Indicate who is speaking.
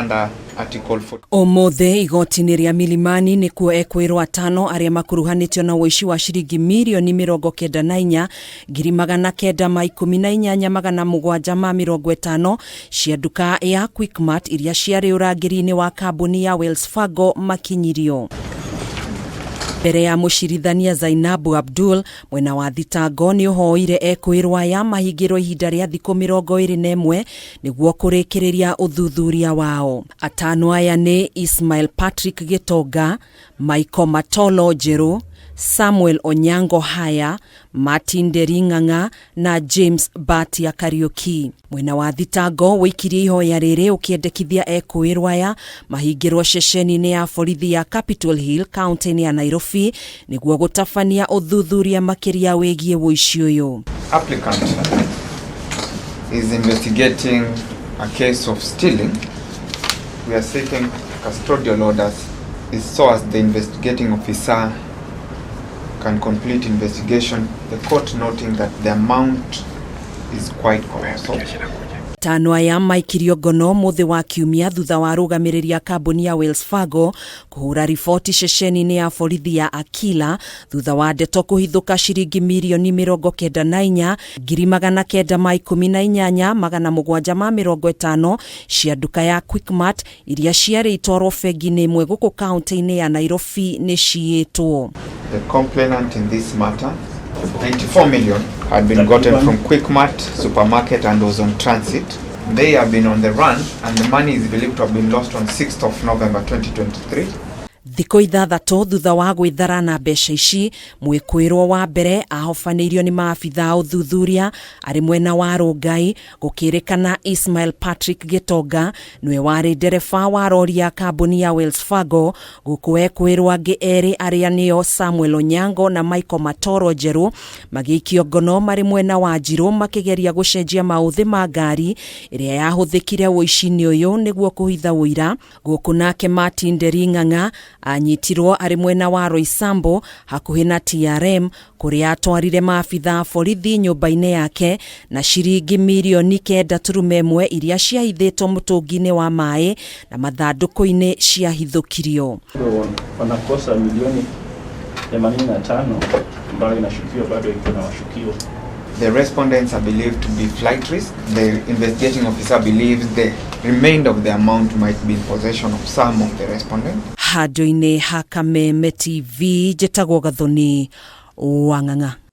Speaker 1: Under Article 40.
Speaker 2: Ũmũthĩ igoti-inĩ rĩa Milimani nĩkuo ekwĩrwo atano arĩa makuruhanĩtio na ũici wa ciringi mirioni 94 918,750 cia nduka ya Quickmart iria ciarĩ ũrangĩri-inĩ wa kambuni ya Wells Fargo makinyirio. Mbere ya mũcirithania Zainabu Abdul, mwena wa thitango nĩ ũhoire ekwĩrwo aya mahingĩrwo ihinda rĩa thikũ 21 nĩguo kũrĩkĩrĩria ũthuthuria wao. Atano aya nĩ Ismail Patrick Gĩtonga, Michael Matolo Njerũ, Samuel Onyango Haya, Martin Nderi Ng'ang'a na James Batia Kariuki. Mwena wa thitango wĩikirie ihoya rĩrĩ ũkĩendekithia ekũĩrwo aya mahingĩrwo ceceni-inĩ ya borithi ya Capitol Hill kaunti-inĩ ya Nairobi nĩguo gũtabania ũthuthuria makĩria wĩgiĩ ũici ũyũ.
Speaker 1: Applicant is investigating a case of stealing. We are seeking custodial orders is so as the investigating officer can complete investigation, the court noting that the amount is quite colossal.
Speaker 2: Tano aya maikirio ngono mũthĩ wa kiumia thutha wa arũgamĩrĩri a kambuni ya Wells Fargo kũhũra riboti ceceni-inĩ ya borithi ya Akila thutha wa ndeto kũhithũka ciringi mirioni 94 918,750 cia nduka ya Quickmart iria ciarĩ itwarwo bengi-inĩ ĩmwe gũkũ kaunti-inĩ ya Nairobi nĩ ciĩtwo.
Speaker 1: The complainant in this matter, 94 million, had been gotten from Quickmart supermarket and was on transit. They have been on the run and the money is believed to have been lost on 6th of November 2023.
Speaker 2: Thikũ ithathatũ thutha wa gwĩthara na mbeca ici, mwĩkũĩrwo wa mbere ahobanĩirio nĩ maabitha a ũthuthuria arĩ mwena wa Rongai, gũkĩrĩkana Ismail Patrick Gĩtonga nĩwe warĩ ndereba wa rori ya kambuni ya Wells Fargo, gũkũ ekwĩrwo angĩ erĩ arĩa nĩo Samuel Onyango na Michael Matoro Njerũ magĩikio ngono marĩ mwena wa Njirũ makĩgeria gũcenjia maũthĩ ma ngari ĩrĩa yahũthĩkire ũici-inĩ ũyũ nĩguo kũhitha ũira. Gũkũ nake Martin Nderi Ng'ang'a anyitirwo arĩ mwena wa Roysambu hakuhĩ na TRM kũrĩa atwarire maabitha a borithi nyũmba-inĩ yake na ciringi mirioni 9.1 iria ciahithĩtwo mũtũngi-inĩ wa maĩ na mathandũkũ-inĩ ciahithũkirio.
Speaker 3: Wanakosa milioni 85 ambayo inashukiwa bado iko na washukiwa.
Speaker 1: The respondents are believed to be flight risk. The investigating officer believes the remainder of the amount might be in possession of some of the respondents.
Speaker 2: Handũ-inĩ ha Kameme TV njĩtagwo Gathoni wa Ng'ang'a.